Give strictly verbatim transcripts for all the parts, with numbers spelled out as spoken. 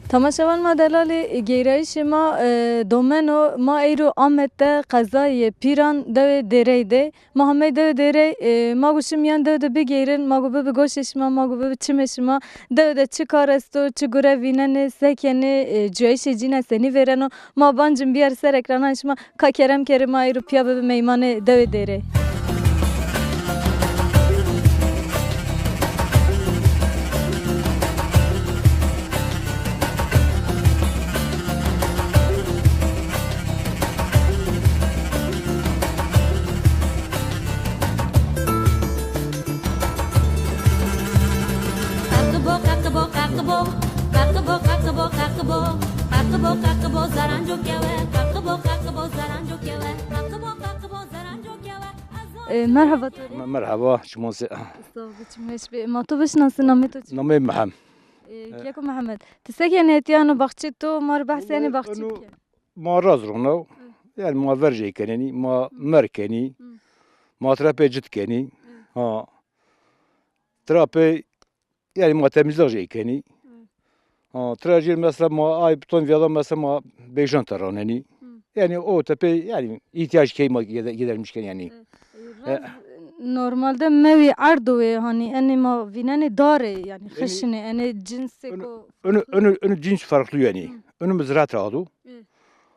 Temaşevan ma delalê, geyrayîşê ma, e, domeno, ma eyro Amed de qezayê Pîran dewê Dêrey de. Ma hemey dewê Dêrey, e, ma got şim yan dew de bigeyrin, ma got bibi goşê şima, ma got bibi çimê şima. Dew de çi kar esto, çi gure vînenê, sekenê, e, cuyayîşê cîne senî vêreno. Ma bancim biyar ser ekranan şima. Ka kerem kerê ma îro piya bibe meymanê dewê Dêrê. Qaqibo, qaqibo, qaqibo. Qaqibo, qaqibo, qaqibo. Qaqibo, qaqibo, zaranco kewe. Qaqibo, qaqibo, zaranco kewe. Qaqibo, qaqibo, zaranco kewe. E, merhaba to. Me-, merhaba, çimon se. Sağ ol, çim weş be. Ma to bişnasin, namê to çi? Namê Mehem. E, keko Mehmet. Ti sekenê ti ano baxçê to, mar behsê yani baxçê bike. Ma raz ronaw. Yani ma verjê kenenî, ma mer kenî. Ma trapê cit kenî. Ha. Trapê, yani ma temizlik jê kenî. Ha, tra jî mesela ma ay beton viyada mesela ma bêjan te ranenî. Yani o tepe yani ihtiyaç key ma gider-, gidermiş ken yani. Raz normalde mewî erdo wê, hani enê ma vînenê darê yani xişinê, enê cinsê ko. Unu, unu, unu cins farklı yani. Unu mizrat adu.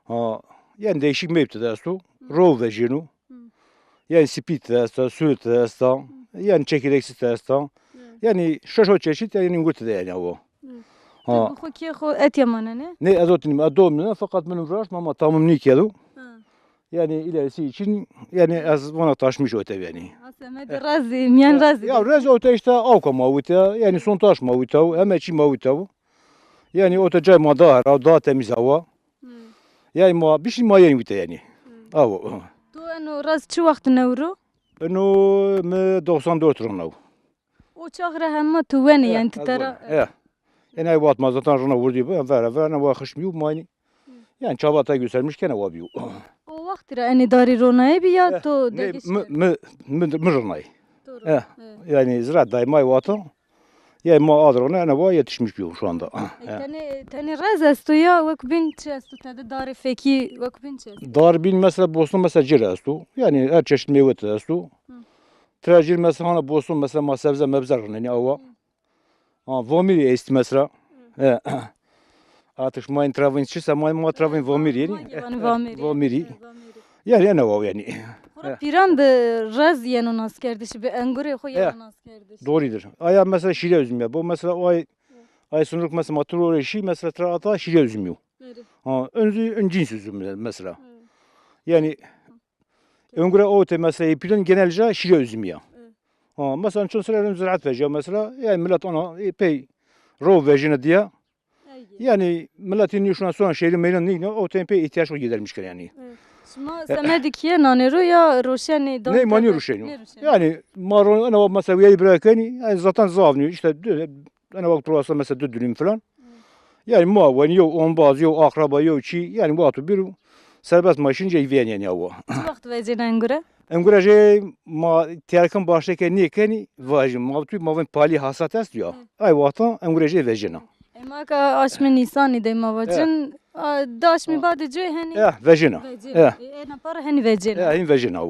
Ha, yani değişik mevte de esto. Rov vejîno. Yani spî te esta, sûr te esta, yani çekireksi te esta. Yani şeş o çeşit yani ningurt de yani o. Ha. Tu bi xwe kê xwe etiya manene? Ne, ez otinim, ez doğum ne, fakat benim uğraşma ama tamam ne kedo. Ha. Yani ilerisi için yani ez bana taşmış o tabi yani. Ha, semedê razî, miyan razî. Ya rez o te işte avka mawita, yani son taş mawita, hemen çi mawita. Yani o te cay ma daha, daha temiz hava. Yani ma bişî ma yên wî te yani. Awo. Tu eno raz çi wext newro? Eno me doksan dört rona. O çax re hema tu wenî yani tu tera. Ya. Ena ay vat ma zaten rona vurdî bu. Vera vera ne wa xişmî û mayni. Yani çava ta göstermiş kene wa biyo. O wext re enê darî ronayê bi ya to degişt? Me, me, me, me ronayê. Yani zira daymay watan. Ya ma adrona ene va yetişmiş bir şu anda. E, tenê, tenê rez esto ya wek bin çi esto, te de darê fekî wek bin çi esto? Dar bin mesela boston mesela cir esto. Yani her çeşit meyve de esto. Tira cir mesela hana boston mesela ma sebze mebze rıneni awa. Ha, vomiri est mesela. E. Artık şmayın travın çi, semayın ma travın vomiri. Vomiri. Yani ene va yani. Xura pîran bi rez yeno naskerdiş, bi engurê xwe yeno naskerdiş. Doğrudur. Aya mesela şîre üzüm ya. Bu mesela o ay, ay sunruk mesela ma tur oraya şî mesela tra ata şîre üzüm yok. Ha, önzü ön cins üzüm mesela. Yani engure o te mesela pîran genelce şîre üzüm ya. Ha, mesela çün sıra ziraat vejya mesela. Yani millet ona e, pey ro vejine diye. Yani milletin nişuna sonra şehri meydan nîne o tem pey ihtiyaç o gidermiş yani. Şima semedik ye nanero ya roşenê dan. Ne mani roşenê. Yani maro ana mesela yeri bırakani yani zaten zavni işte ana bak turasa mesela dü dönüm falan. Yani ma wen yo onbaz yo akraba yo çi yani bu atu bir serbest maşın ceyviyen yani awa. Çi wext vecin engure? Engure jê ma terkin başleke nêkenî vajin. Ma tu ma wen palî hasat est ya. Ay wexta engure jê vejina. Ema ka aşmê Nîsanî de ma vacin. Daşmî badê cê henî. Ya vejina. Vecin. Ya. Ena para henî vecin. Ya hin vejina.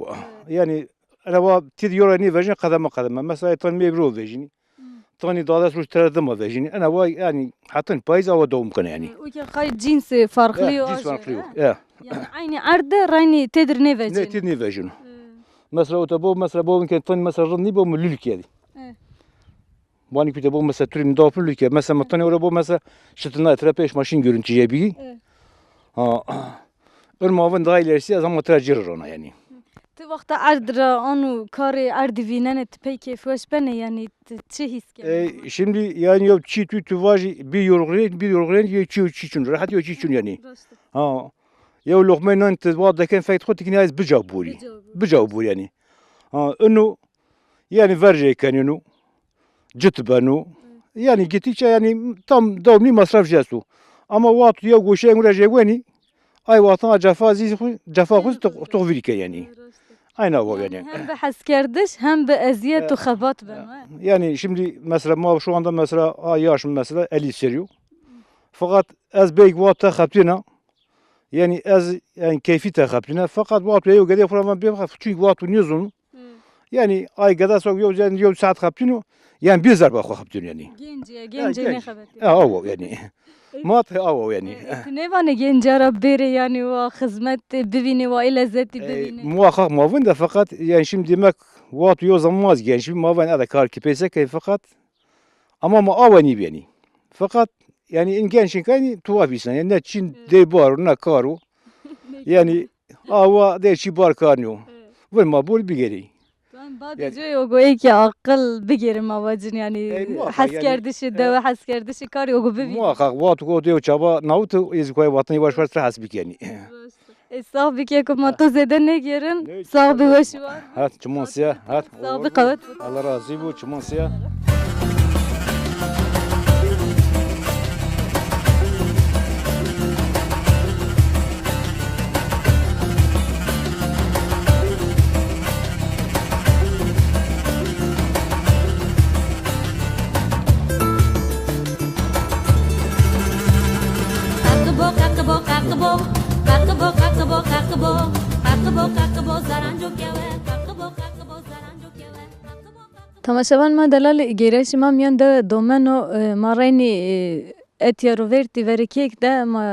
Yani ena wa tid yora nî vejin qedeme qedeme. Mesela tan mê bro vejini. Tanî dades roj tere dima vejînî. Ena wa yani hetin payîz awa dewam kene yani. Û ke xay cînsê farqlı yo. Cîns farqlı yo. Ya. Yani aynı erde raynî têdir nêvecîn. Ne têdir nêvecîn. Mesela o te bo mesela bo ke tanî mesela rind nî bo mu lülk yedi. Bani kute bo mesela turim da lülk yedi. Mesela tanî ora bo mesela şitina etre peş maşin görüntü yebi. Ha. Irma vin daha ilerisi ez ama tira cir rona yani. Ti wexta erd ra an û karê erdî vînene ti pey kêfweş bene yani ti çi hîs kene? E, şimdi yani yok çi tu tu vajî bir yorgunun bir yorgunun yok çi çi çun rahat yok çi çun yani. Ha. Ya lokme nan ti va deken fekt xo tikine ez bica buri. Bica buri yani. Ha, unu yani verje keninu. Cit beno. Yani gittikçe yani tam devamlı masraf jesu. Ama waqt ya goşe engure je weni ay waqtan cefa zî xu cefa xu toxvî ke yani. Aynen o yani. Hem bi heskerdiş hem bi eziyet û xebat beno. Yani şimdi mesela ma şu anda mesela a yaş mesela elli seriyor. Feqet ez bêyî wat te xebitîna. Yanî ez, yanî keyfî te xebitîne. Feqet wat wê yew gedê xwe re van bê xebit. Çunkî wat û nêzon. Hmm. Yanî ay gede sok yew, yanî yew saet xebitîno. Yanî bê zerba xwe xebitîno yanî. Genc ye, Ya, genc e, genc. Nexebetî. Ya, awo yanî. E, Mat he awo yanî. E, tu nêvanê genca re bêrê yanî wa xizmet bivînê, wa ê lezzetî E, bivînê. Muhakkak mavin de feqet yanî şimdi demek wat û yew zaman maz genç bî, mavin ede kar ki peyse key feqet Ama ma awe nîbênî. Feqet, yanî, in gençên kenî tuwa bîstan. Yanî, ne çîn dê bar û ne kar û. Yanî, awa dê çî bar kar nîyo. Vir ma bol bigerî. Van badê Yanî coy o goyê ki aqil bigerim avacin, yanî, Ey, muhakkak, yanî, heskerdişi, e, dewe heskerdişi karî o go bibî. Muhakkak, waqt ku dê û çaba nawit û êzî kuay vatanî baş baş hes bikenî. Ê, sax bike ku ma to zêde nêgerin. Ne, Sax bi, weş û war. Hat, çiman siya, hat. Sax bi, qewet. Allah razî bû, çiman siya. Qaqibo, qaqibo, qaqibo. Qaqibo, qaqibo, qaqibo. Qaqibo, qaqibo, zaranco kewe. Qaqibo, qaqibo, zaranco kewe. Qaqibo, qaqibo. Temaşevan me delal, gêreşî me miyan de domeno, e, ma reynî, e, etiya rovertî verikêk de ma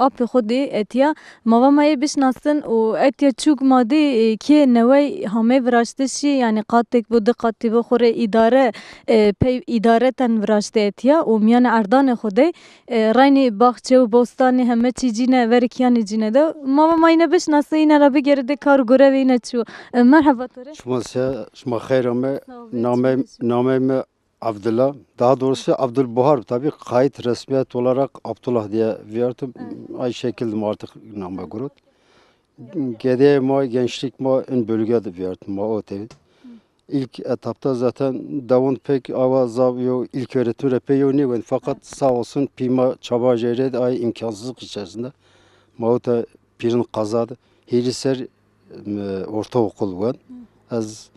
apê xwe dî etiya. Ma va ma yê bişnasin û etiya çûk ma dî, e, kê newey hamê viraştişî, yanî qatek bû, du qatî bû, xwe rê îdare, e, pey îdare ten viraştê etiya û miyanê erdanê xwe de. E, reynî baxçe û bostanê heme çî cîne, verikî yanî cîne de. Ma va ma yine bişnase, yine re bigere dê kar û gorevê yine çi yo. E, merheba to rê. Şima se, şima xeyr ame. Sağ ol, Namey, çimiş. Namey me Abdullah. Daha doğrusu Abdulbuhar. Tabii kayıt resmiyet olarak Abdullah diye verdim. Evet. Ay şekilde artık name gurut. Gedê ma, gençlik ma in bölgede verdim. Ma o te. İlk etapta zaten dawon pek awa zav yo ilk öğretim re pey yo ne wen. Fakat sağ olsun pîma çaba jeyret ay imkansızlık içerisinde. Ma o te pîrin kazad. Hêrî ser, e, ortaokul wen. Ez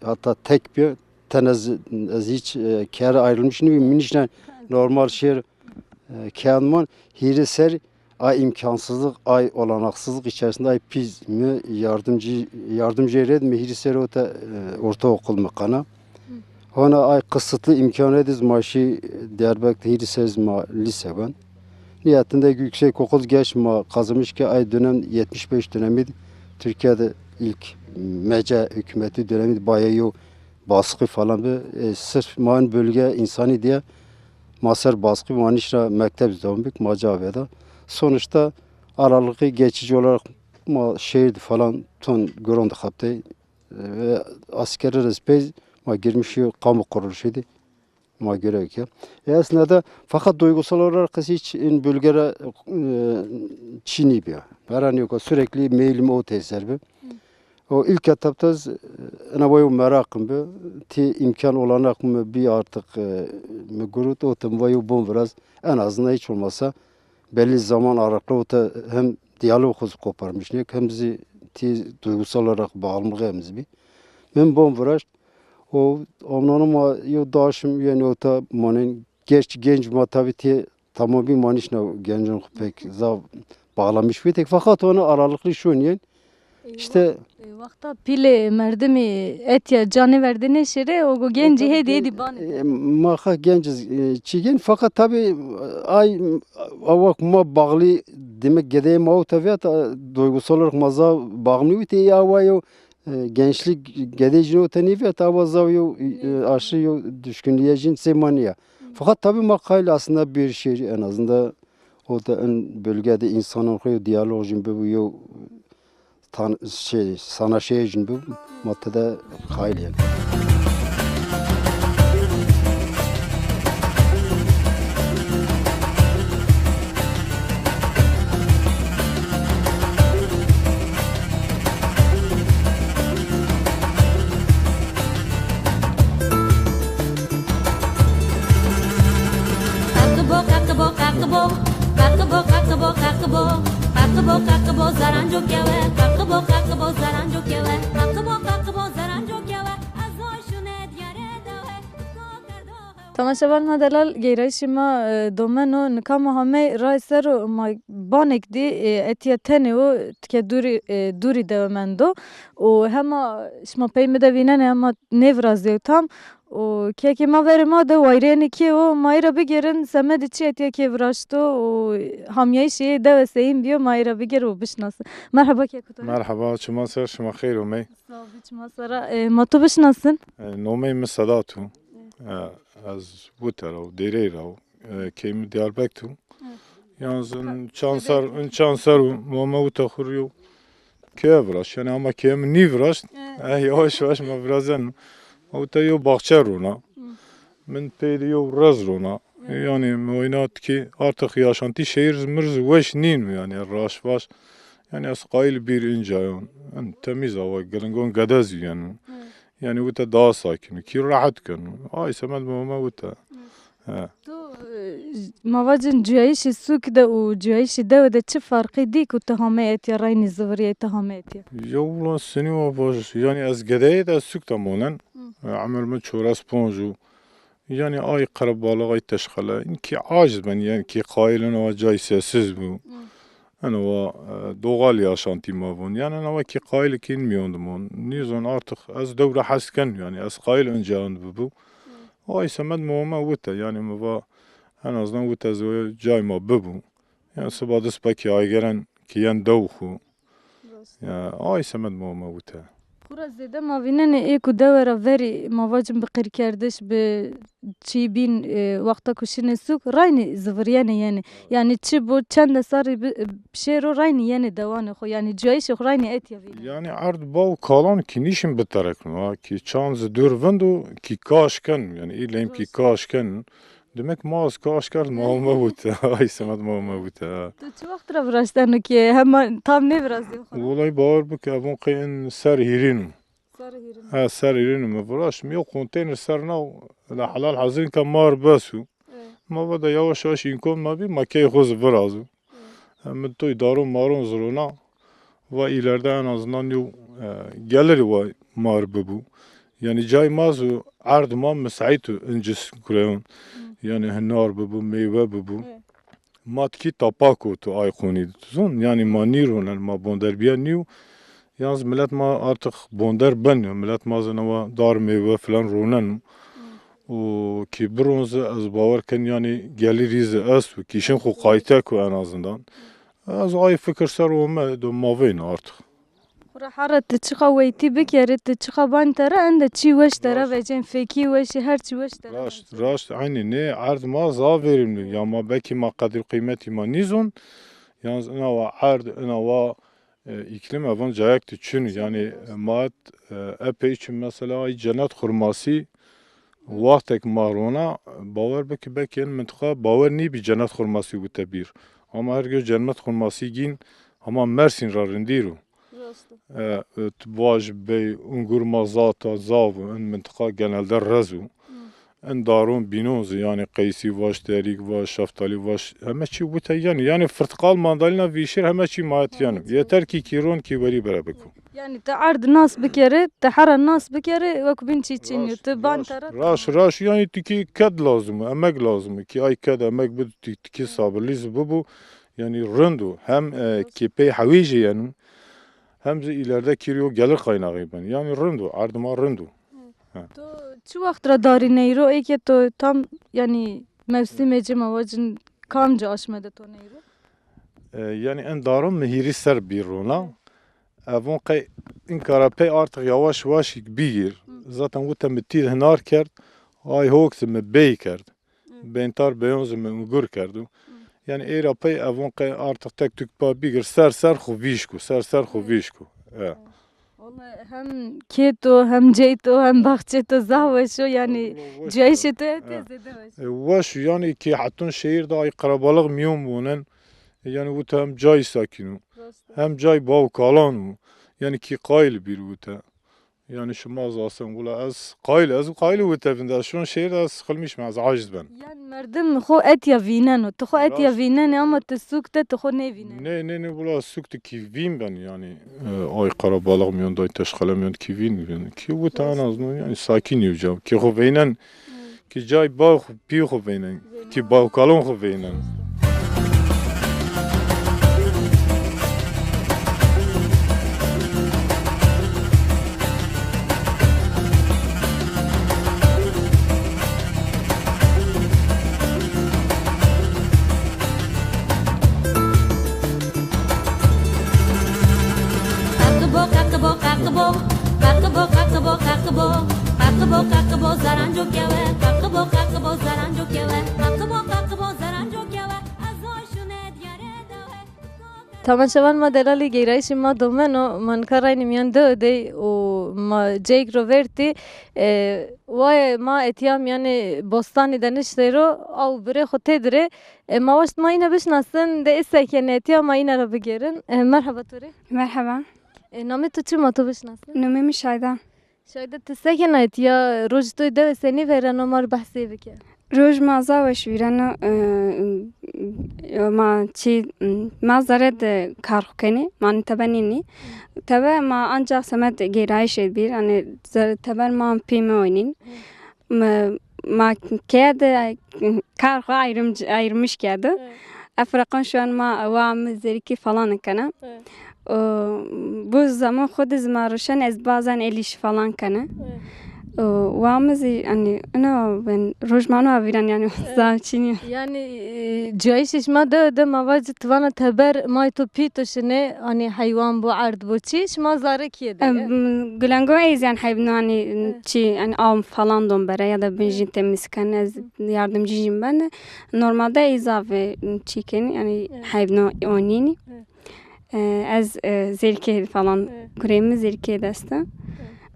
hatta tek bir ten ez, ez hiç, e, kere ayrılmış nîbî. Min işte normal şehir, e, keyan man. Hêrî ser ay imkansızlık, ay olanaksızlık içerisinde ay piz mi yardımcı, yardımcı red mi hîrî ser o te, e, ortaokul mi kana. Hona ay kısıtlı imkaniyet iz ma şî Diyarbakır hîrî ser iz ma lise ben. Nihayetinde yüksekokul geç ma kazanmış ki ay dönem yetmiş beş dönemiydi. Türkiye'de ilk M C hükümeti dönemiydi. Bayağı yo baskı falan bir, e, sırf ma in bölge insanı diye ma ser baskı ma nişra mektep devam bik ma caveda. Sonuçta aralıklı geçici olarak ma şehirdi falan ton göründü kaptı. Ve askeri rezpey ma girmiş yo kamu kuruluşuydu. Ma görev ki. E, aslında da fakat duygusal olarak kız hiç in bölgere, e, çini bir. Her an yok sürekli meylim o teser bir. O ilk etapta z-, ena vayo merakım bir. Ti imkan olanak mı bir artık, e, mi gurut o tem vayo bon biraz. En azından hiç olmasa belli zaman aralıklı o te hem diyalog koparmış ne hem zi ti duygusal olarak bağımlılık hem zi bir. Min bon viraşt. O amnanı ma yo daşım yani o ta manen geç genç ma tabi ti tamam bir maniş ne gencin pek zaf bağlamış bir tek fakat onu aralıklı şu niyen işte E, wexta pîlê merdimî etiya canê verdê nêşêrê, o go gencî hêdî hêdî banê. E, maxa genc, e, çîgên, fakat tabi ay awak ma bağlı demek gedeye ma o tabiat, e, duygusal olarak ma za bağımlı bir te ya wa yo, e, gençlik gedê jino te nîvet awa zav yo, e, aşırı yo düşkünlüğe jin semaniya. Fakat tabi ma kayl aslında bir şey en azından o da en bölgede insanın koyu diyalog jin bu yo tan-, şey, sana şey jin bu maddede kayıl yani. Qaqibo, qaqibo, qaqibo. Qaqibo, qaqibo, qaqibo. Qaqibo, qaqibo, zaranco kewe. Qaqibo, qaqibo, zaranco kewe. Qaqibo, qaqibo, zaranco kewe. Ez o şune diyare dawe. To kerdo hewa. Temaşevan me delal, geyrayîşî me, e, domeno, nika me hamey ray ser û me banek dî, e, etiye tenê û tike dûrî, e, dûrî dewe mendo û hema şima pey min de vînenê, hema nêvirazî ew tam û kekê me verê me de wayrênê kê û mayî re bigêrin, semedê çi etiye kê viraşto û hamyayîşê yê dewe seyîn biyo, mayî re bigêr û bişnasin. Merheba keko te. Merheba, çima ser, şima xeyr omey. Sağ ol, çima sera. E, ma tu bişnasin? E, nomey min Sedat û. E, ez Witera û Dêreyra û, e, keyê min Diyarbekir û. Yalnız in çand ser, in çand ser û mama Wite xur yo keye viraşt. Yani ama keye min nî viraşt. E, yavaş yavaş ma virazen. Ma Wite yo baxçe rona. Min peyde yo rez rona. Yani mi oyna ki artık yaşantî şehir mirz weş nîn yani raş vaş. Yani ez qayil bir incayon. En temiz hava, gelingon gedez yani. Yani wite daha sakin, ki rahat ken. Ay semed mama wite. He. Tu, e, mavacin cuyayîşî sûk de û cuyayîşî dewe de çi farqî dî ku tu hame etiye, reynî ziviriyê tu hame etiye? Ya wila senî wa vaj, yani ez gedeyê de sûk de monen. E, emir min çores ponc û Yani ay qerebalix, ay teşxele. Ki aciz ben, yani ki qailin o cay sessiz bu. En o, e, doğal yaşantî ma bûn. Yani en o ki qail kin miyon dimon. Nizon artık ez dewre hes ken, yani ez qail önce an bu. Ay semed mama wite, yani mi va en azından wite ez o cay ma bibu. Yani sıba dest peki ay gelen ki yen dew xu. Rast. Ya, ay semed mama wite. Xura zêde ma vînenê ê ku dewe ra verî ma vacin bi qirkerdiş, bi çîbîn, e, wexta ku şinê sûk, raynî ziviriyene yenê. Yani çi bo çende sarî bi, şêro raynî yenê dewanê xo. Yani cuyayîşê xo raynî etiye vînenê. Yani erd baw kalan ki nîşin biterekno, ha, ki çand zi dûr vindo ki kaş ken, yani îlem ki kaş ken. Demek ma ez kaş kerd, ma me wite. Ay semed ma me wite, ha. Tu çi wext re viraşteno ki hema tam nêvirazî xwe? Welay bawer bike, evon qey in ser hîrîn. Ser hîrîn. Ha, ser hîrîn mi viraşt. Mi yo konteyner ser nav, la helal hazin ke mar besu. Evet. Ma vada yavaş yavaş inkon ma bi, ma key xwe zi virazu. Em toy daron maron zirona, va ileride en azından yo, e, gelir va mar bibu. Yani cay ma zu erd ma müsait u incis kureyon. Yani hinar bibu, meyve bibu. Ma tiki tapa kotu ay qonî zon. Yani ma nîronen, ma bonderbiya niyo. Yalnız millet ma artık bonder ben. Millet ma zinava dar meyve falan ronen. Û kî bironze ez bawer ken, yanî gelîrî zî est û kîşin xwe qayte ku en azından. Ez ay fikir ser ome do mavên artık. Xura hara tu çiqa weytî bikerî, tu çiqa ban te re, ende çî weş te re vecên, fêkî weşî, her çî weş te re vecên. Raşt, raşt, eynî nê erd ma zaf verimli. Ya ma belkî ma qedir qîmetî ma nîzon. Yalnız ina wa erd, ina wa E, îklim evan cayek tu çin, yani, e, ma, e, epey çin mesela ay cennet xurmasî, wextek ma rona, bawer bike belkî en mintiqa bawer nîbî cennet xurmasî wite bîr. Ama her gün cennet xurmasî gîn, ama Mersin ra rindîr o. Rast e. E, e, tu baş bey, ungur ma zata, zav o, en mintiqa genelde rez o. En daron bînon zî, yani qeysî vaş, terîk vaş, şeftalî vaş, heme çî wite yani. Yani firtiqal, mandalina, vîşir heme çî mayet yani. Yeter ki kîron kî werî bere biko. Yani te erd nas bikere, te hera nas bikere, wek bin çî çin yo. Raş, te ban raş, te re raş, raş, yani tu ki ked lazim, emek lazim. Ki ay ked emek bi tu, tu ki sabirlî zî bibu. Yani rind o. Hem, e, ki pey hewî jî yani. Hem zî îlerde kîrî yo gelir kaynağı ben. Yani rind o, erd ma rind o. He. Tu çi wext re darî neyro? Êkê tu tam, yani mevsimê cima wecin kamci aşme de to neyro? E, yani en daron mihîrî ser bîr rona. Evon qey in kara pey artık yavaş yavaş bigir. Zaten wite mi tîr hinar kerd. Ay hok zî mi bey kerd. Bentar beyon zî mi ungur kerdo. Yani êra pey evon qey artık tek tük pa bigir ser ser xwe vîşku, ser ser xwe vîşku. E. Wala hem kê to, hem cey to, hem baxçê to zaf weş o, yani cayişê to etiye zêde weş. E, weş, yani ki hetun şehir de ay qerebalix miyon bonen. E, yani wite hem cay sakin o, hem cay baw kalan o. Yani ki qayil bir wite. Yani şima zasen wila ez qayil, ez qayil wite vinde. Şun şehir de ez sıkılmışım, ez aciz ben. Yani merdim xo etiya vîneno. Tu xo etiya vînenê ama tu sûk te tu xo nêvînenê. Ne, ne, ne, wila sûk te kî vîn ben yani. E, ay qarabalix miyon day teşxele miyon kî vîn ben. Ki wite en azından yani sakin yo cam. Ki xo veynen Ki cay baw xwe, pî xwe vênin. Ki bawkalon xwe vênin. Qaqibo, qaqibo, qaqibo. Qaqibo, qaqibo, qaqibo. Qaqibo, qaqibo, zaranco kewe. Qaqibo, qaqibo, zaranco kewe. Qaqibo, qaqibo, zaranco kewe. Ez o şune diyare dawe. Tamaşevan ma delalî, geyrayîşî ma domeno, ma nika rayne miyan de odey û ma ceyk ro vertî, e, waye ma etiya miyanê bostanê de niştê ro, aw birê xwe tê dirê. E, ma waşt ma îne bişnasin, de ê sekene etiya ma îne re bigêrin. E, merheba to rê. Merheba. E, namê tu çi, ma tu bişnasin? Nomê min Şayda. Şayda, tu sekene etiya, roj to dewe senî vereno, ma rê behsê bike. Roj ma za weş vîreno, e, e, ma çi, m, ma zere de kar xwe kenê, ma nî tebe nînî. Tebe ma ancak semed gêrayîşê bîr, yani zere teber ma pê me oynîn. Ma, ma keye de kar xwe ayrım, ayrılmış keye de. Evet. Ev reqan şu an ma wa mi zerikî falan kene. Evet. O, bu zaman xwe de zima roşen ez bazen el iş falan kene. Evet. O, wa mi zî, hani, ina ben rojmano aviran yani, evet, zam çinî. Yani, e, cayîşê şima de, de ma vacî tivana teber may to pî to şine, hani heywan bu, erd bu çi, şima zare kiye de. Em, ye? Gilengo ez yani heyvno, hani, evet, çi, yani av falan don bere ya da bin, evet, jin temiz ken, ez, hı, yardımcı jin ben. Normalde ez av, e, çi ken, yani, evet, heyvno onîni. Evet. E, ez, e, zerikê falan, evet, gurê mi zerikê dest e. Evet.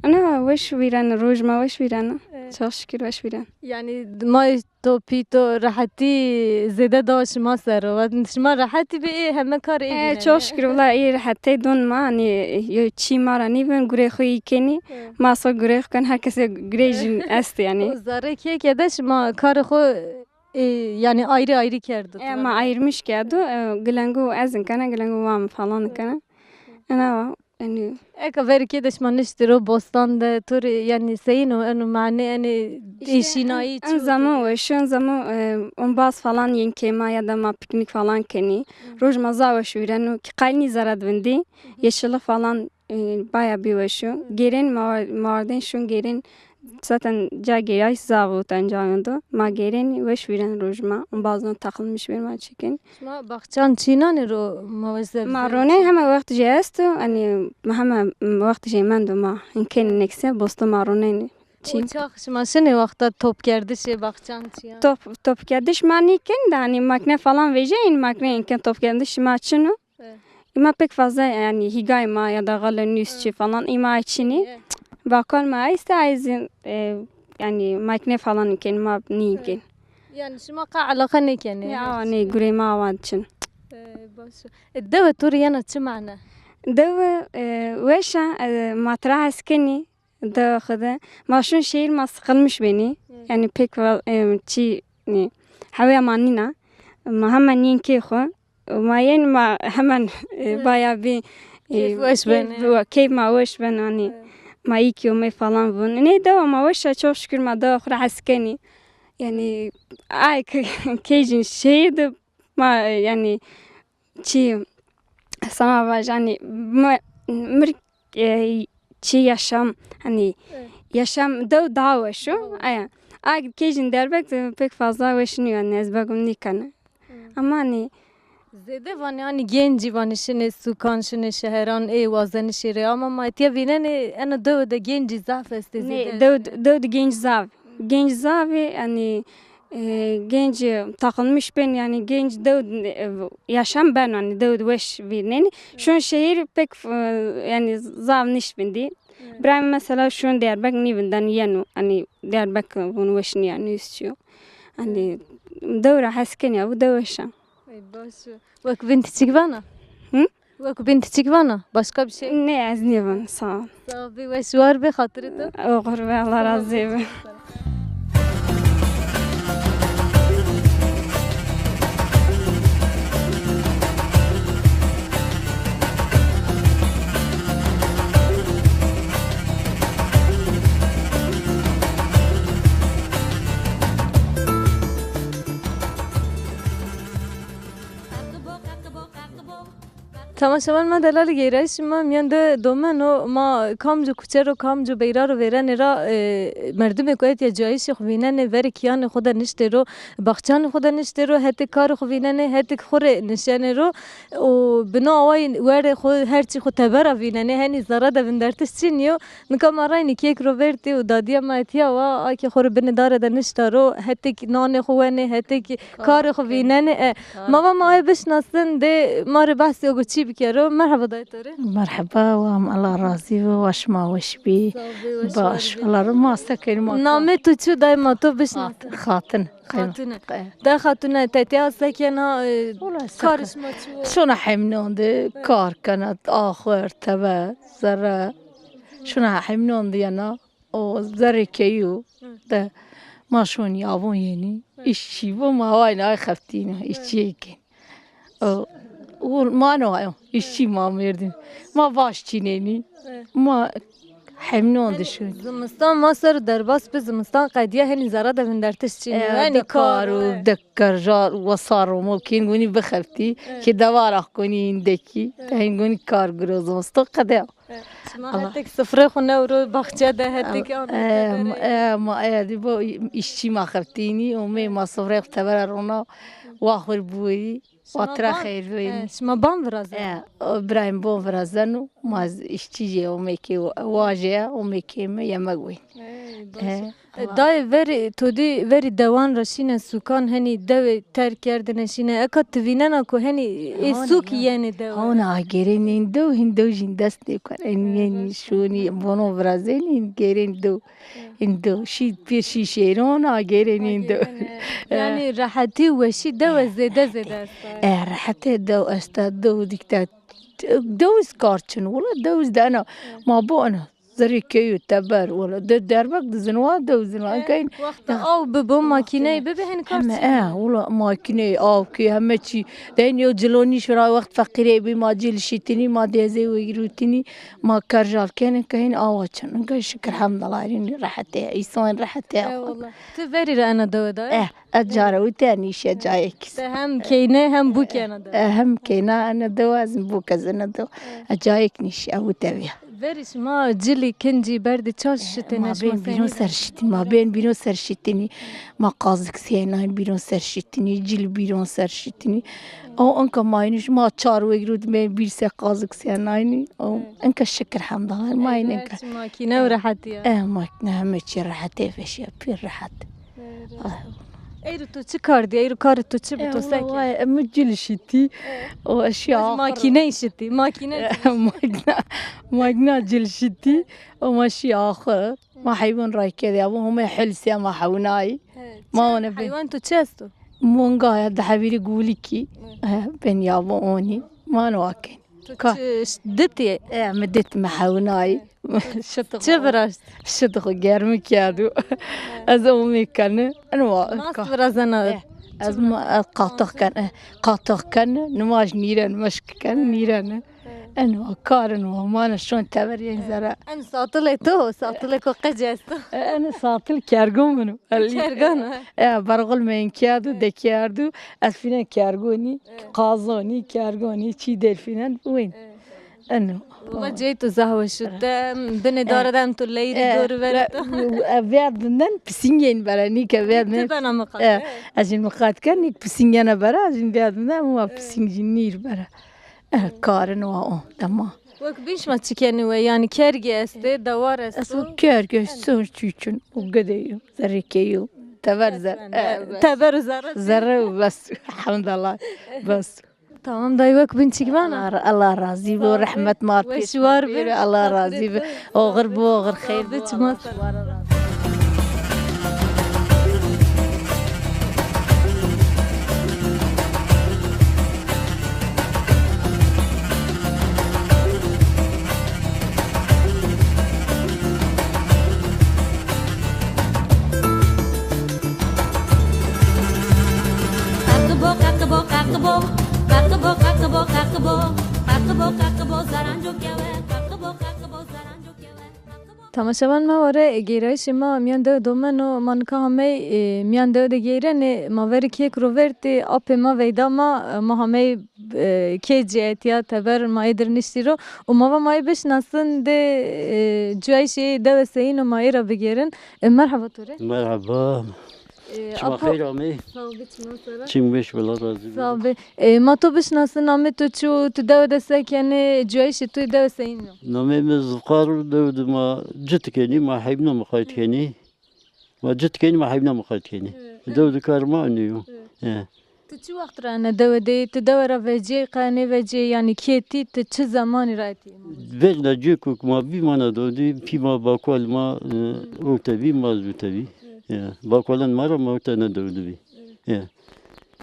Ana weş vîren, roj ma weş vîren. Evet. Çok şükür weş vîren. Yani ma to pî to rehetî zêde da şima ser o. Şima rehetî bê, ê heme kar ê, e, bîne, çok şükür, wala ê rehetê don ma, hani, yo çî ma ra nîbin, gurê xwe yî kenî. Evet. Ma so gurê xwe ken, her kese gurê jin est yani. O zerê kêke de şima karê xwe, e, yani ayrı ayrı kerdo. E, ma ayırmış kerdo, e, gilengo ez in kene, gilengo wa mi falan kene. Ena wa. Yanî eka verikê de şima niştî ro bostan de, tu rê, yanî seyîn o, eno mane, yanî, işte, êşînayî en, en çi zaman weş, en zaman, e, ombaz falan yên kêma ya da ma piknik falan kenî. Hı. Roj ma za weş vîreno ki qayl nî zere di vindî. Hı hı. Yeşillik falan, e, baya bir weş o. Hı. Gêrên ma, ma ardên şûn gêrên. Zaten ca gêrayîş zaf û tencayan do. Ma gêrên weş vîren roj ma. Ombazon takılmış bir ma çekin. Şima baxçan çînanê ro ma weş zevzê? Ma ronê heme wext jê esto, hani heme wext jê mendo ma. Hinkên nekse bosto ma ronê çîn. Û çax şima şinê wexta topkerdişê baxçan çiyan? Top, topkerdiş ma nîkin de, hani makine falan vejeyîn, makine inken topkerdiş ma çin o. Evet. Îma pek fazla, yani hîgay ma ya da xalê nûs çi falan îma çinî. Evet. Bakal ma işte aizin, e, yani makine falan inken ma nîkin. Evet. Yani şima qa alaqa nêkenê? Ya, ne gurê ma awa çin. E, baş. E, dewe tu rê yena çi mane? Dewe, e, weşa, e, ma tira hes kenî, dewe xwe de. Ma şûn şehir ma sıkılmış benî. Evet. Yani pek fa-, e, çi, ne, heweya ma nîna. Ma hemen yên kê xwe. Ma yên ma hemen, e, baya bî, e, keyf weş bene. Keyf, keyf ma weş ben, hani, evet, ma iyi ki me falan bûn. Ne dewa ma weş e, çok şükür ma dewa xwe hes kenî. Yani, ay, ke-, keyfin şehir de ma, e, yani, çi, sana vaj, hani, ma, mir, e, çi yaşam, hani, evet, yaşam dew daha weş o. Daha weş. Aya. Ay, keyfin derbek de pek fazla weş niyo, yani, ez begum nikane. Hmm. Ama, hani, zêde vanê, hani, gencî vanê şinê sûkan, şinê şeheran, ê wazenişê rê. Ama ma etiya vînenê, ena dewe de gencî zaf estê. Ne, zêde dew, dew de genc zaf. Genc zaf ê, hani, e, genc, e, takılmış ben, yani, genc dew, e, yaşam ben, hani, dew de weş vînenê. Evet. Şûn şehir pek, e, yani, zaf niş bindî. Evet. Birayê min mesela şûn Diyarbek nîvin den yeno, hani, Diyarbek bûn weş niya, nûs çiyo. Hani, dew ra hes kenî ya, bu dew weş e. Ey, baş. Wek bin tiçik vana? Hı? Wek bin tiçik vana? Başka bir şey? Ne, ez nîvin, sağ ol. Sağ ol, bir weş war be, hatırı da. Oxir be, Allah razı be. Temaşevan me, delalî gêrayîşî me miyan de domen o, ma kamcû kuçe ro, kamcû beyra ro vêrenê ra, e, merdimê ku hetiye cayîşê xwe vînenê, verê kiyanê xwe de niştê ro, baxçanê xwe de niştê ro, hetik karê xwe vînenê, hetik xwe rê nişenê ro û bi no awayî werê xwe her çî xwe tebera vînenê, henî zere de vindertiş çi niyo. Nika ma reynî kêk ro vertî û dadiya me etiya wa, akê xwe rê binê dare de nişta ro, hetik nanê xwe wenê, hetik karê xwe vînenê. E, ma va ma wê bişnasin, dê ma rê behsê o çî bike ro. Merheba dayê to rê. Merheba, wa em Allah razî bo, wa şima weş bî. Sağ ol, weş Baş, were bî. Allah re ma sekerî ma. Namê tu çi dayê ma to bişnasin? Xat-, Xatin. Xatune. E. De Xatune, te tê sekena, e, Wala karê seke. Şima çi wo? Şona hemnon de, kar kena, axur, tebe, zere. Şuna hemnon diyena, o zerê keyû de ma şonî avon yenî, işçî bo ma wayna ay xeftîno, işçiyê kên. O, û ma no ayo, işçî ma mêrdin. Ma vaş çînenî, ma hemnon dişin. Zimistan ma ser derbas bi zimistan qediya henî zara de vindertiş çînî. E, Henî de kar û e. de kerja wesa romo kên gunî bixeftî, ki dewara konî hindekî, te hin gunî kar giro zimistan qediya. Şima Allah. Hetek sifrê xwe newro baxçe de hetek Em, an em, em, ma, e, di bo işçî ma xeftînî, û mê ma sifrê xwe tevera rona, wa xwe bûyî, wa tira xeyr bûyî. Şima ban viraze? E, o birayên bon virazen û ma z-, işçî jê, o mêkê, o, wa jê, o mêkê me yemek wî. Ey, baş. E, E, dayê verî, tu dî verî dewan re şîne sûkan henî dewê terk kerdine şîne. Eka tu vînena ku henî ê Hona sûk ya. Yenê dewe. Hona agêrê nîn dew, hîn dew jîn dest nêkun. En Ê, yenî baş. Şûnî, bono virazenî, gêrên dew. Hîn dew. Şî pê şî şêron, agêrê nîn dew. Agêrê ne. E. Yanî rehetî û weşî dewe zêde zêde esta. E, rehetê dew esta, dew dikte. Dew iz kar çin, wala dew iz dana. E. Ma bo ana. Zerê keyû teber, wala de derbek dizin, wa dew zin, wa Eh, keyn. Wexta aw bibo, makîneyê bibe, hin kar Heme, çi? Eh, wala makîneyê, aw kê, heme çî. De hin yo cilonî şura wext feqîrê bî, ma cil şîtinî, ma dêzê wegirûtinî, ma kerjal kenin, ke hin awa çin. Ke şikir hemdallah, hin rehetê, îsan rehetê. Eh, wala. Tu verî re ena dewe de? Eh, ez cara wî te nîşe cayek. Te hem keyne, hem bûkena de. Eh, hem keyna, ena dewe, ez bûke zina dewe. Eh. Ez cayek nîşe, ew te viya. Verî şima cilî kincî berdî çaş şitêne. Ma şima bên bîron ser şitî, ma bên bîron ser şitînî, ma qazik sênayîn bîron ser şitînî, cil bîron ser şitînî. O enka mayînî şima çar wegirût me bîr se qazik sênayînî. O enka şikir hemdallah, mayîn enka. Makîne û rehetî ya. E, makîne heme çî rehetê veşiya, pîr rehet. Eyro tu çi kar dî? Eyro karê tu çi bi tu seke? Vay, em cil şitî. O eşya. Makîne şitî, makîne. Makîna, makîna cil şitî. O ma şî axir. Ma heywan rayke de, bu home hilsiya ma hewnayî. Ma one be. Heywan tu çi esto? Monga ya da hevîrî gulikî. Ben ya bu oni. Ma no akin. Tu çi ditî? E, me dit me hewnayî. Şit. Çi viraşt? Şit xwe germi kerdû. Ez o me kene. Eno. Nas virazena. E, ez ma, ez qatix ken. E, qatix ken. Nimaj nîren, meşk ken, nîren. Eno, karin wa, mane şon tever yên zere. En satilê to, satilê ko qec esto. E, en satil kergo mino. Kergan, he. E, bergul me inkiyadu, dekiyardu. Ez fînen kergonî, qazonî, kergonî, çî delfînen, wên. Eno. Wala cey tu zahwe şu. Te binê dare de em tu leyri dor ver tu. Vêya dinden pisîngên bere, nîke vêya dinden. Ti bena miqat. Ez jî miqat ken, nîk pisîngene bere, ez jî vêya dinden, ama pisîng jî nîr bere. Eh, karin wa o, dema. Wek bîn şima çi kenî we? Yanî kergê estê, dewar esto? Ez o kergê, sor çûçûn û gedeyû, zerrîkeyû, tever zer-, eh, bes. Teber û zerre. Zerre û bes. Hemdallah. Bes. Tamam dayê, wek bîn çi kibana? Allah, Allah razî bo, rehmet mar pêş. Weş war be. Allah razî be. Oxir bo, oxir xeyr be. Çima ser. Qaqibo, qaqibo, qaqibo. Qaqibo, qaqibo, qaqibo. Qaqibo, qaqibo, zaranco kewe. Qaqibo, qaqibo, zaranco kewe. Qaqibo, Temaşevan me were, gêrayîşê me miyan dew domeno, ma nika hamey, e, miyan dew de geyrenê, ma verê kêk ro vertê, apê me veyda me, e, ma hamey, e, kê cihetiya teber ma ê dir niştî ro û ma va ma ê bişnasin dê, e, cuyayîşê dewe seyîn û ma ê re bigêrin. E, merheba to rê. Merheba. E, Çima apo xeyr amê. Sağ ol, çima sara. Çim beş bela razı. Sağ ol. E, ma to bişnasin, namê to çi û tu dewe de sekenê, cuyayîşê tu dewe seyîn o? Namê min Zilqar û dew de ma cit kenî, ma heybna mixayt kenî. Ma cit kenî, ma heybna mixayt kenî. Hı. Dew de kar ma eniyo. Hı. He. Tu çi wext re ne dewe de, tu dewe re veciyê qe, nê veciyê, yanî kêtî, tu çi zemanî re etî? Vecna cê ku ma bî ma ne dew de, pî ma bakol ma, e, û te bî, ma zû te bî. Hı. Ya, bakolan ma re ma te ne dew de bî. Hı. Ya.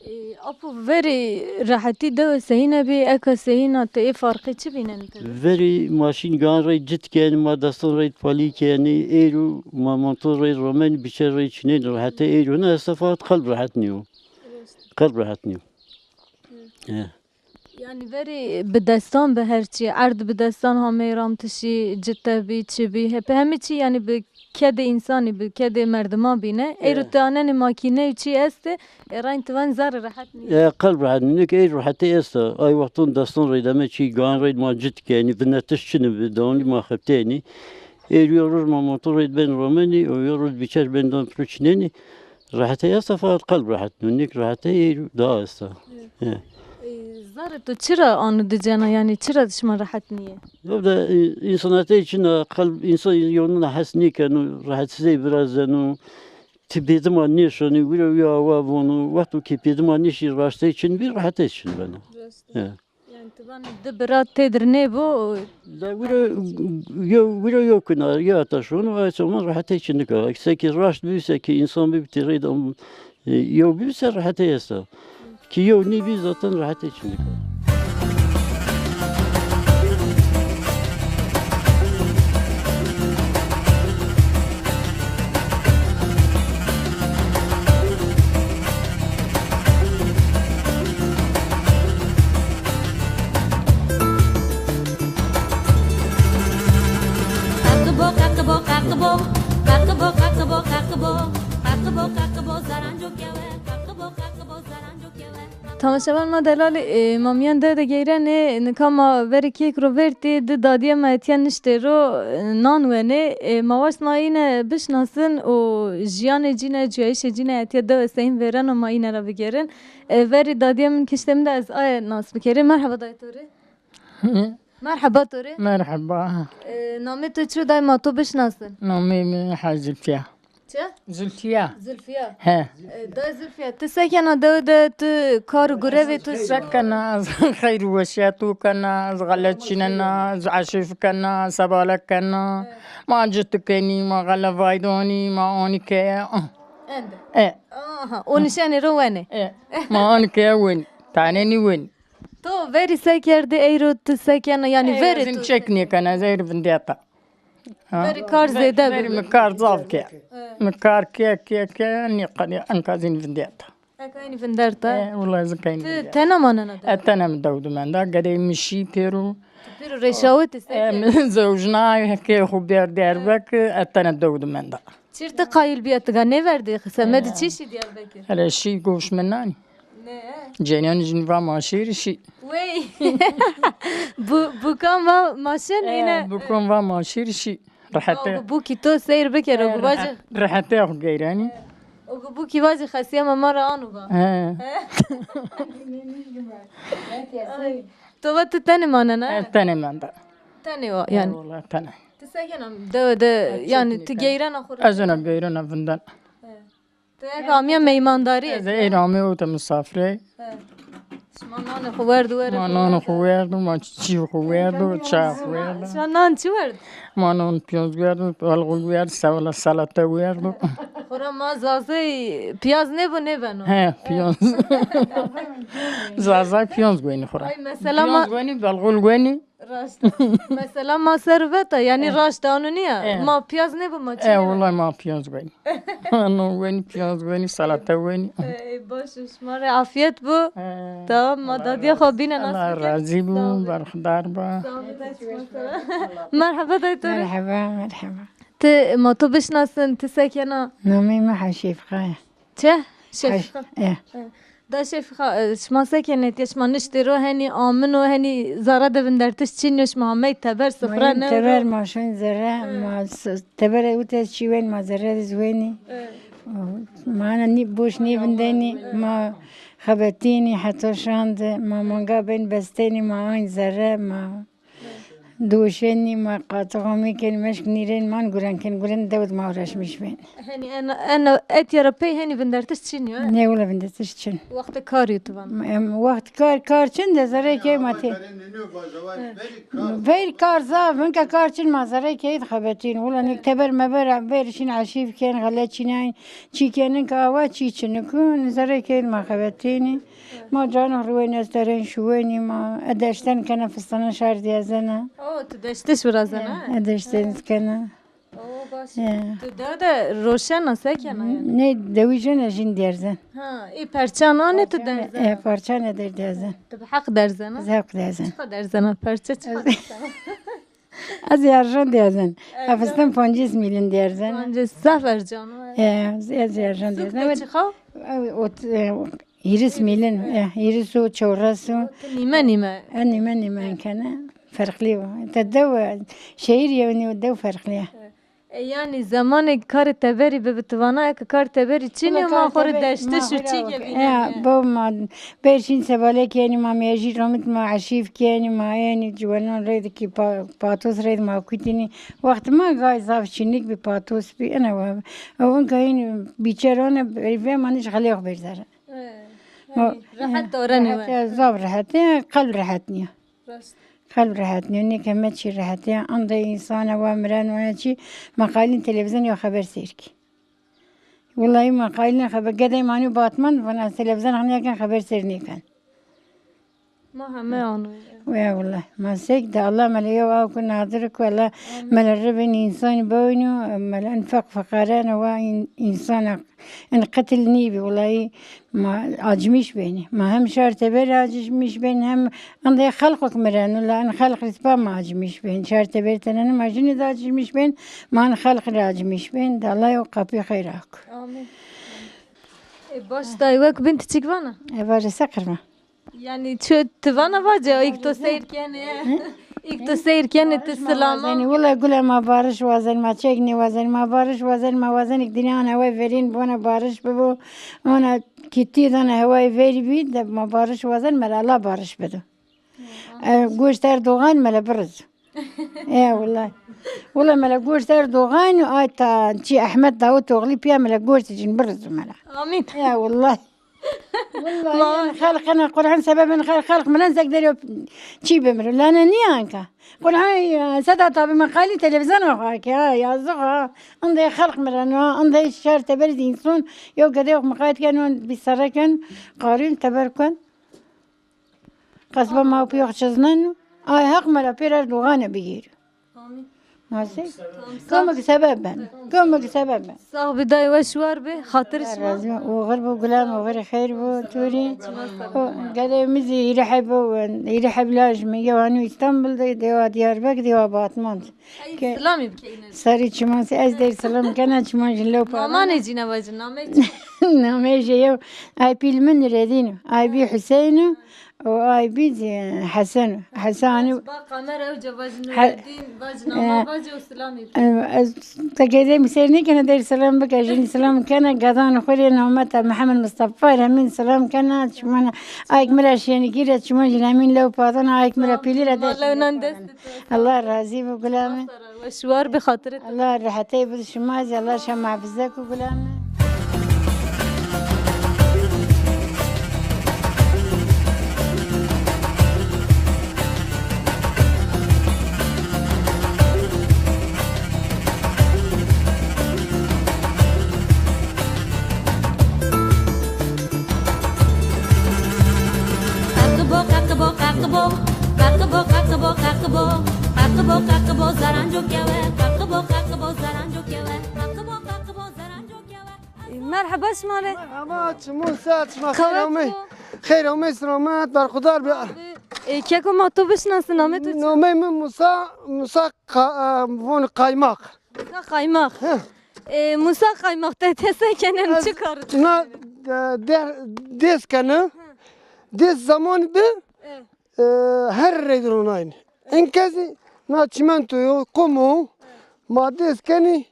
E, apo verê rehetî dewe seyîne bî, eka seyîna te ê farqê çi bîne li te? Verî maşîn gan rey cit ken, ma destan rey palî kenî, êro ma montor rey romen biçer rey çinên rehete êro ne esta fakat qelb rehet niyo. Qelb rehet niyo. He. Yanî verî bi destan bi her çî, erd bi destan hamê ram tişî, cite bî, çi bî, hep hemî çî yanî bi kedê însanî, bi kedê merdima bîne. Êro He. tu anenê makîne û çî estê, ê reyn tu van zerrê rehet nîye. E, qelb rehet nîne ki ê rehetê esta. Ay wexton destan rey deme çî gan rey ma cit kenî, vinetiş çini bi, dawamlî ma xebtênî. Ê rûya roj ma motor rey ben romenî, û ya roj biçer ben dan pro çinenî. Rehetê esta fakat qelb rehet nîne, nik rehetê ê daha esta. Evet. He. E, zerrê tu çira anu dicena, yanî çira şima rehet nîye? Ev de, e, însanetê çin e, qelb însan yonuna hes nîkeno, rehetsizê biraz zeno, ti bêdima nêşonî, wira wî awa vono, wexto kê bêdima nêşî raştê çin bî, rehetê çin beno. Rast e. He. Yanî tu van di bira tê dir nêbo. La wira yo, wira yo kuna, yo ata şono, ay zaman rehetê çin nika. Sekî raşt bî, sekî însan bî, tê rê de, e, yo bî, ser rehetê esta. Ki yo nîbî zaten rehetê çin nika. Qaqibo, qaqibo, qaqibo. Qaqibo, qaqibo, qaqibo. Qaqibo, qaqibo, zaranco kewe. Qaqibo, qaqibo, zaranco kewe. Tamaşevan ma delalî, e, ma miyan dew de geyrenê, nika ma verê kêk ro vertî, di dadiyê me etiye niştê ro, e, nan wenê. E, ma waşt ma yine bişnasin û jiyanê cîne, cuyayîşê cîne etiye dewe seyîn vêreno ma yine re bigêrin. E, verî dadiyê min kiştê min de ez aye nas bikerê. Merheba dayê to rê. Merheba to rê. Merheba. E, namê to çi, dayê ma to bişnasin? Namê min Haj Zülfiya. Çi? Zülfiya. Zülfiya. He. E, dayê Zülfiya, tu sekena dew de, tu kar û gurevê tu? Sekena, ez xeyr û weşiya tu kena, ez xele çinena, ez eşif kena, sebale kena. He. Ma cit kenî, ma xele vaydanî, ma anî keye. Ende. E. Aha, o nişanê ro wenê. E. Ma anî keye wen. Tanenî wen. To verî se kerdî, eyro tu se kena, yanî verê tu çek nêkena, ez eyro vindeta. Ha? Verî kar zêde verî bi. Min kar zaf ke. He. Min kar ke, ke, ke, nîqanî enkazîn vindeta. Ekayîn vinderta. E, wela ez kayîn vindeta. Tu tena manena de? E, tena min dew dimenda, gerê min şî pêro. Tu pêro reşawitî se ke? E, min zewjna, ke xwe ber derbek, e, tena dew dimenda. Çir tu qayîl biya tu ga nêverdî, semedî çi şî Diyarbekir? Hele şî goş min nanî. Ne? Cenyan jin va maşêr şî. Wey. Bu, bukan va maşin yine. Bukan va maşêr şî. Rehete. Bûkî to seyr bikero, bu vacî. Rehete xwe geyranî. O bûkî vacî xesiya me ma ra anu va. He. He? Ay. To va tu tenê manena? He, tenê manda. Tenê wa, yani. Wala tenê. Tu sekena dewe de, yani tu geyrena xwe? Ez ena geyrena vindan. He. Tu yek amiya meymandarî? Ez ê amê û te misafirê. He. Şima nanê xwe werdu were. Ma nanê xwe werdu, ma çî xwe werdu, çay xwe werdu. Şima nan çi werd? Ma nan piyaz werdu, algol werdu, sewla salate werdu. Xora ma zazey piyaz nêbo nêbeno. He, piyaz. Zazay piyaz gwenî xora. Ay, mesela ma Piyaz gwenî, belgul gwenî. Rast. Mesela ma serveta, yani E. Rast anu niye? E. Ma piyaz nêbo ma çi E, nêbo? Vallahi ma piyaz gwenî. Ano gwenî, piyaz gwenî, salata gwenî. E, baş, şima re afiyet bu. E, Tamam, ma Allah dadiya razı xwe bîne nas Allah bikin. Razî bû, Sağ olun. Berxudar ba. Sağ olun, sağ olun. Merhaba dayı Tore. Merhaba, merhaba. Ti ma tu bişnasin, ti sekena? Namê me Heşîfqa ye. Çi? Şefîqa. Heş-, e. E. Da Şefîqa, e, şima sekene, tiye şima niştê ro henî amin o, henî zara de vindertiş çîn yo, şima hamey teber sifre ne teber ro. Ma şoyn zere, E. ma s-, tebere û te çî wen ma zere de zwenî. E. Ma ana nî boş nî vindenî, ma xebetînî, heta şand, ma manga bên bestenî, ma ayn zere, ma Dûşenî ma qatixomî ken meşk nîrên man guren ken guren dewd ma uğraşmış bên. Henî en, en etiyara pey henî vindertiş çin yo, e? Ne wila vindertiş çin. Wextê kar yo tu van. Em, wext kar, kar çin de zerê kê ma tê. Ver kar zaf, hinka kar çin ma zerê kê xebetîn. Wila nik teber meber ver şin aşîv ken, xele çînayın. Çî kenin ka awa çî çin ku zerê kê ma xebetînî. Ma canik ruwên ez derên şuwenî ma. E deşten kene fistana şar diyezene. O, tu deştiş virazene? E, e deşten kene. O, baş. E. Tu de de roşena sekena yani? Ne, dewî jene jin derzen. Ha, ê perçan ane tu derzen? E, perçan e der derzen. Tu bi heq derzen, ha? Zevq derzen. Çiqa derzen, perçe çiqa derzen? Ez erjan diyazin. Erjan. Efistin pancîs mîlin diyazin. Pancîs, zaf ercan. E, ez erjan diyazin. Suk de çiqa? Ot, e, hîris mîlin, e, hîris û çewres û. Nîme nîme. E, nîme nîme kene. Ferqlî o. Te dew, e, şehir yewni û dew ferqlî ye. E, yanî zemanê karê teberî bi, bi tivana ye ki kar teberî çin e, ma xwe rê deştiş û çî kevîne. Ya, bo ma berşîn sebalek yenî ma mejî romit ma eşîv kenî ma yenî ciwanan rê dikî pa-, patos rê ma kutînî. Wext ma gay zaf çînik bi patos bi, ene we. Ew inka hîn bîçerane, vê ma nîş xelê xwe bêrzere. E, Ma, rehet e, dore ne we. Rehet e, zaf rehet e, qelb rehet niye. Rast. Qelb rehet nîyo, nêke me çî rehet e. Ande însana wa miren waya çî, me qalîn televîzyon ya xeber seyr kî. Wellahî me qalîn xeber, gedey manî batman, vana televîzyon xeniyaken xeber seyr nêken. Ma heme anoye. Wê wellahî. Ma sek de Allah me le yew aw ku nadir ku Allah Amin. Me le ribin însanî bawîno, me le enfak feqarene wa în-, însana in qetil nîbî, wellahî. Ma acimîş bênî. Ma hem şar teber acimîş bên, hem ande xelqok miren, la in xelq rispa ma acimîş bên. Şar teber tenene ma jinî de acimîş bên, ma in xelq re acimîş bên. De Allah yo qapî xeyr ak. Amin. E, baş dayı wek bin tiçik vana? E, baş e, se qirma. Yani çi tu vana vace, ilk to seyir kene. İlk to seyir kene, tu silama. Wala gule ma barış wazen, ma çek ne wazen, ma barış wazen, ma wazen ilk dinya ana ve verin, bona barış bibo, ona Kitî dana hewayê verî bî, de ma barış wazen, me re Allah barış bido. E, goşt Erdogan me le biriz. E, wala. Wala me le goşt Erdogan, ay ta çi Ahmet Davutoglu piya me le goşt cin biriz me le. Amin. E, wala. Wala, xelq ne Kur'an sebebin xelq, xelq miren zek deryo çi bimir. Lane niyanka. Qur'an, e, Sedat abi me qalî televîzyona xwe ke, ha, yazık ha. Inde xelq mireno, inde şer teber zî însan, yo gede yok miqayet ken, on bir sere ken, qarîn teber ken. Qesba ma piyo çiznen, ay haq me la pêr Erdoğan'e bigîr. Amin. Nasıl? Tamam, sağ Komik sebep ben. Komik sebep ben. Sağ bi dayê we şwar be, xatir şima. Razî, oxir bû, gulam, oxir xeyr bû, tûrî. O, gedê min zî hîrê heb bû, hîrê heb laj min, yew anû Îstanbul de, dewa Diyarbekir, dewa Batman. Ey, Ke-, silamî bike îne. Serî çiman, ez der silam kena, çiman jin lew pa. Namanê cî ne vajin, namê cî. Namê jê yew, ay pîl min Redîn, ay bî Hüseyin o. O ay bî zî Hesen. Hesanî Ba kamera ew cevacin He- Nureddin, vacin E- ama vace û silamî. Ez te gedê min seyr nêkene der selam bike, jin selam kene, gedan xwe rê nameta Mihemed Mistefa re min selam kene, çimana ayek mira şenigî re, çiman jin emîn lew padan, ayek mira pîlî re der. Lew nan dest. Allah razî bi gulame. Şwar bi xatirê te. Allah rehetey bi şima zî, Allah şema hafizek û gulame. Qeqibo, qeqibo, qeqibo, qeqibo, qeqibo, qeqibo, qeqibo, zaranco kewe, qeqibo, qeqibo, zaranco kewe, qeqibo, qeqibo, zaranco kewe. Merheba şima re. Merhaba, çimû ser, çima xêr Qewet amê. Xêr amê, selamet, berxudar be. Abi, e, keko ma tu bişnasin, namê tu çi? Namê min Musa, Musa Ka-, e, von Kaymak. Musa Kaymak. Heh. E, Musa Kaymak, te, te se kenin, çi kar? Na, e, de-, dês kene. Dês zaman bi, e, her rê dironayın. En kezî na çimentoyo, komo, ma dês kenî,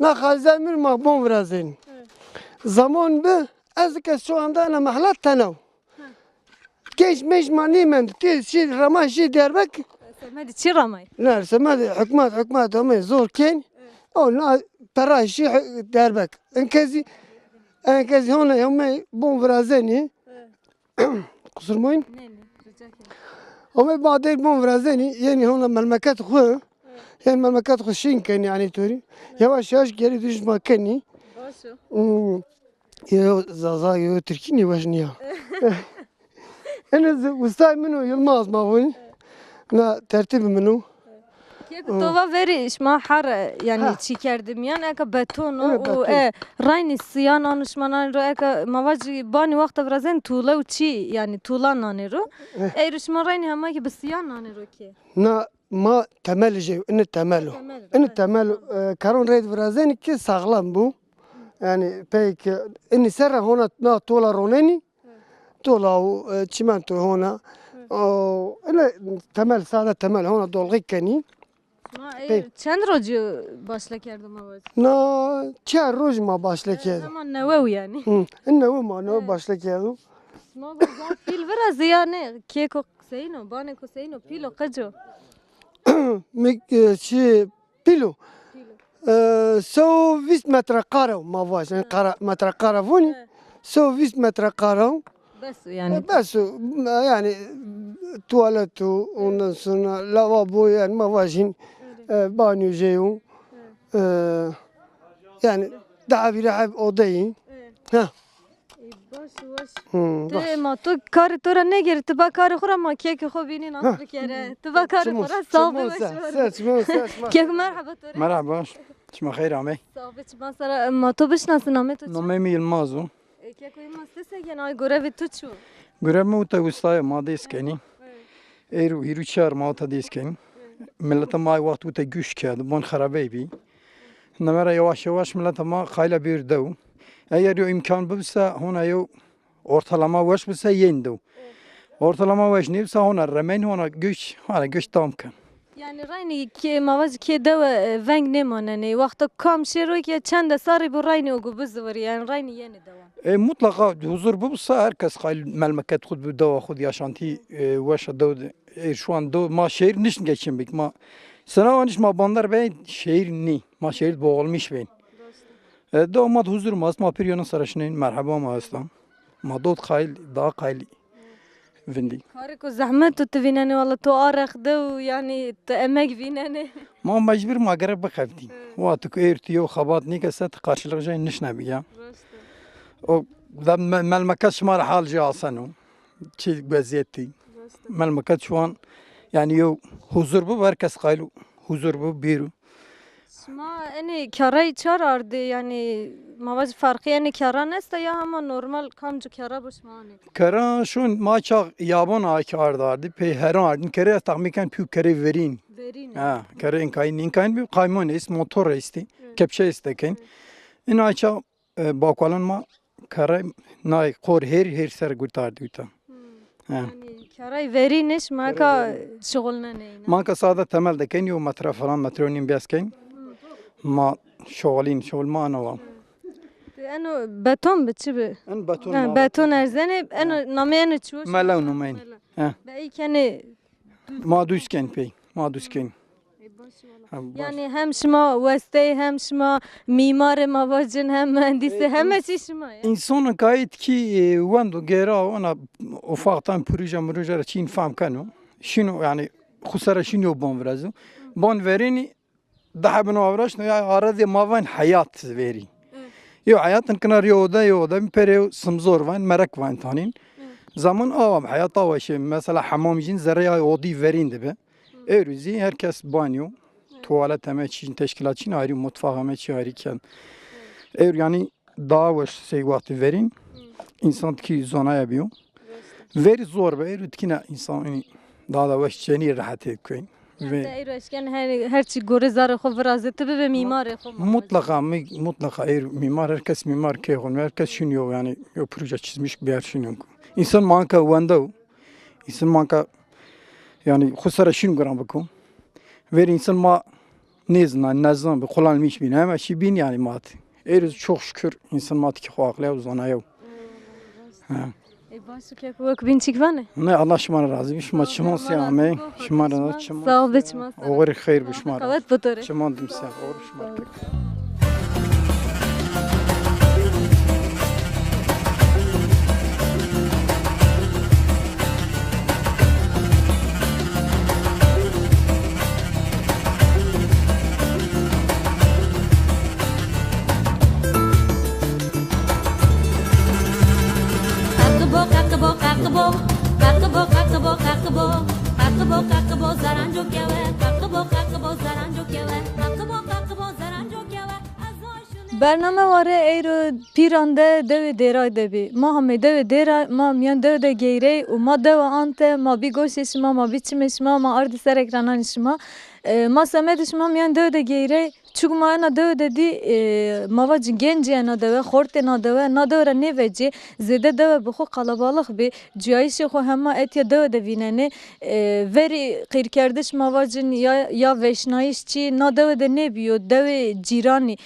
na xalze mir ma bon virazên. Zaman bi, ez kes şu anda na mehla tenew. Keş meş ma nêmend, tê şî rema şî Diyarbek. Semedî çi ramay? Ne, semedî hikmet, hikmet amê zor kên. O na pera şî Diyarbek. En kezî, en kezî hona yomê bon virazenî. Qusur mayın? Ne, ne, rica ederim. Amê ma dêr bon virazenî, yenî hona melmeket xwe, yenî melmeket xwe şîn kenî, yani torî. Yavaş yavaş geri düşme kenî. Baş o. Hmm. Yo, Zaza, yo, Tirkî nî weş niya. Ene zi-, ustay min o, Yılmaz ma vûn. Na tertîb min o. Kek tova verî şima her, yani, ha, çi kerdim, yan eka beton o, ene û beton. E, raynî siya nan şima nan ro, eka ma vacî banî wexta virazen tuğla û çi, yani, tuğla nanê ro. Eh. Ey ro şima raynî hema ki bi siya nanê ro ki. Na ma temel jê, ene temel o. Temel, ene evet, temel, tamam. E, karon rêd virazen ki sağlam bu. Yani pek, e, ene serra hona na tola roneni. Tola û, e, çimento hona. Hı. O, öyle temel, sade temel hona dolgu kenî. Ma, e, pek. Çend roj başle kerdo ma vacî? Na, çar roj ma başle kerdo. Zaman newe yani. Hı, newe ma, newe başle kerdo. Ma bu zaf pîl virazî ya ne? Keko seyno, baneko seyno, pîlo qeco. Mik, e, çi, Pîlo. Pîlo. E, se û vîst metre kare ma vaj, yani kare, metre kare vûnî. He. Se û vîst metre kare. Bes yani. E, bes o, yani tuvalet o, ondan sonra lavabo yani ma vajin, e, banyo jê o. E, yani daha bir ev odayı. Ha. Ê, baş, baş. Hmm, tu baş. Ma tu karê to ra negirî, tu ba karê xo ra ma kekê xo bînî nas bikere. Tu ba karê xo ra, sağ be, baş. Çimo, çimo, çimo. Kek merhaba to re. Merhaba. Çima xeyr amey. Sağ be, çima sara, ma tu bişnasin, namê to çi? Namê mi Yılmaz o. Ê, keko Yılmaz, te se gen ay, gorevê tu çi? Gorevê mi uta ustaya ma dês kenî. Êro hîrû çar ma uta dês kenî. Mileta ma ay wext uta güç kerdi, bon xerabey bî. Nemera yavaş yavaş mileta ma qayla bir dew. Eger yo imkan bibse, hona yo ortalama weş bise yên dew. Ortalama weş nêbise, hona remeyn, hona güç, hona güç tam kin. Yani raynî kê ma vacî kê dewe, e, veng nêmanenê. Wexta kam şêro ke çende sarî bu raynî o gu biziviri, yani raynî yenî dewan. E, mutlaka huzur bibise, her kes qayl melmeket xud bi dewa xud yaşantî, e, weşa dew de. E, şu an do ma şehir nicht geçin bik. Ma sınav nicht ma bandar be şehir ni. Ma şehir boğulmuş be. E, do ma huzur ma, ma pir yanı saraşneyin, merhaba ma islam. Ma dot qayl, daha qayl vindi. Kariko zahmet tu, tu vînenê, wala tu arex de û yani tu emek vînenê. Ma mecbur ma gerek bixeftî. Wa tu ku êr tu yo xebat nîkese tu karşılık jay nişne bi ya. Rast e. O da me-, melmeket şima re hal jî asen o. Çi weziyetî. Rast e. Melmeket şu an yani yo huzur bu, herkes qayl huzur bu, bîr o. Şima enê kerrey çar ardê, yani ma vacî farqî enê kerran esta ya hema normal kamcî kerra bo şima anê? Kerra şûn ma çax yaban ay ki ard ardî, pey heran ardîn kerê ez taxmîn ken pî kerê verîn. Verîn. Ha, kerê inkayîn, inkayîn bi kaymon est, motor estî, kepçe est dekin. Ina çax, e, bakualan ma kerrey nay qor hêr, hêr ser gurtardî wîta. Hmm. He. Yani kerrey verî niş, maka şixulnenê îna. Maka sade temel dekin, yo metre falan, metre û nîm bes kin. Ma şixulîn, şixul ma ana wa. Eno beton bi çi bi? En beton. Ha, ma beton erzenê, eno namê eno çi? Melew numeyn. Melew. He. Be ey kenê. Ma dûz ken pey, ma dûz ken. Ê, baş e wala. Ha, baş. Yani hem şima westeyê, hem şima mîmarê ma vacin, hem mühendisê, e, heme çî şima ye. Însanın kayıt ki, e, wendo gera ona ufaktan proje mroje re çîn fam keno. Şino yani xusara şino bon virazo. Bon vereni daha bin avraşno ya arada ma van hayat veri. Hı. Yo hayatın kınar yo oda yo oda bir pere simzor van, merek van tanin. Hı. Zaman awa bi heyata weşê. Mesela hemam jîn zerreya odî verîn dibe. Êrû zî her kes banyo, tuwalet heme çîn, teşkîlat çîn, ayrî mutfax heme çî ayrî ken. Êrû yanî daha weş sey wextî verîn, însan dikî zonaya biyo. Verî zor be, êrû dikîne însan, yanî daha da weş cenî rehetê dikuyên. Ve Hatta êro eşken her, her çi gorê zarê xwe virazê, tu bibe mîmarê xwe. Mutlaka, mi-, mutlaka êrû mîmar, her kes mîmar kê xwe, her kes şûn yo, yanî yo proje çizmiş bir yer şûn yo. Însan manka wende o, însan manka, yanî xwe sere şûn guran biko. Ver însan ma nêzina, nezan bi, kullanmış bîn, hema şî bîn yanî mat. Êrû çok şükür însan mat ki xwe aqliya û zanaya. Ha. E, baş û kek wek bîn çik vane? Ne, Allah şima razî bi, şima çiman sê ame, şima razî çiman. Sağ ol be, çiman sağ ol. Oxir xeyr bi şima. Qewet butore. Çiman dim sê, oxir şima. Qaqibo, qaqibo, qaqibo. Qaqibo, qaqibo, qaqibo. Qaqibo, qaqibo, zarancoke we. Qaqibo, qaqibo, zarancoke we. Qaqibo, qaqibo, zarancoke we. Bername ware eyro pîran de dewê Dêray de bî. Ma hamê dewê Dêray, ma miyan dew de geyrey û ma dewa ante, ma bî goşê şima, ma bî çimê şima, ma ardî ser ekrananê şima. E, ma semedê şima miyan dew de geyrey. Çûk ma ena dewe de dî, e, ma vacin gencî ena dewe, xortê na dewe, na dewe re nêvecî, zêde dewe bi xwe qalabalix bî, cuyayîşê xwe hema etiya dewe de vînenê. E, verî qîrkerdiş ma vacin ya, ya veşnayîş çî na dewe de nêbîyo, dewê cîranî,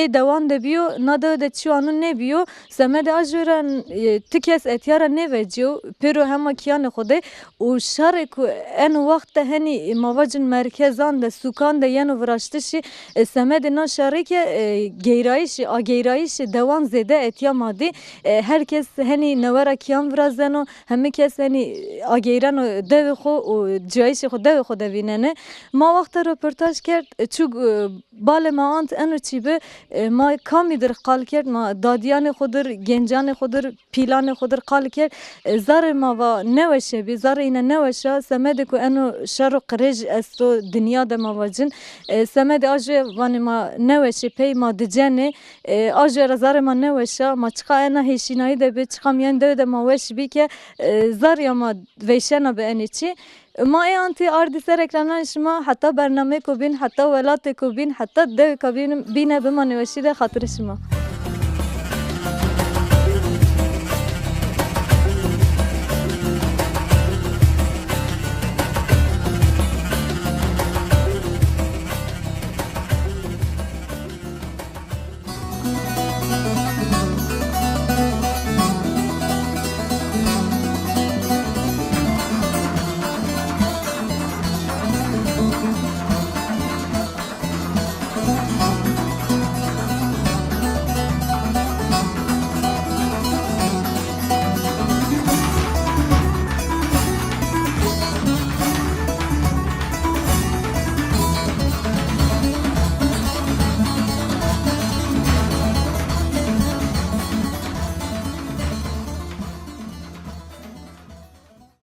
ê dewan de bîyo, na dewe de çi wano nêbîyo. Semedê a jû re, e, ti kes etiya re nêvecîyo, pêro hema kiyanê xwe de. Û şerê ku eno wext de henî, e, ma vacin merkezan de, sûkan de yeno viraştişî, e, semedê na şerê ke, e, geyrayîşê, ageyrayîşê dewan zêde etiya ma dî. E, her kes henî newera kiyan virazeno, hemî kes henî ageyreno dewê xwe û ciyayîşê xwe dewê xwe de vînene. Ma wexta roportaj kerd, e, çûk, e, balê ma ant eno çî bi, e, ma kamî dir qal kerd, ma dadiyanê xwe dir, gencanê xwe dir, pîlanê xwe dir qal kerd. E, zarê ma va neweşe bî, zarê îne neweşa, semedê ku eno şer û qirêj esto dinya de ma vacin. E, semedê a jê vanê ma neweşê pey ma dicenê. E, a jê re zarê ma neweşa, ma çiqa ena hêşînayî de bê, çiqa miyên dew de ma weş bî ke, e, zarya ma veyşena bi enê çî. Ma ê antî ardî ser ekrananê şima, heta bernameyê ku bîn, heta welatê ku bîn, heta dewê ku bîn, bîne bimane weşî de xatirê şima.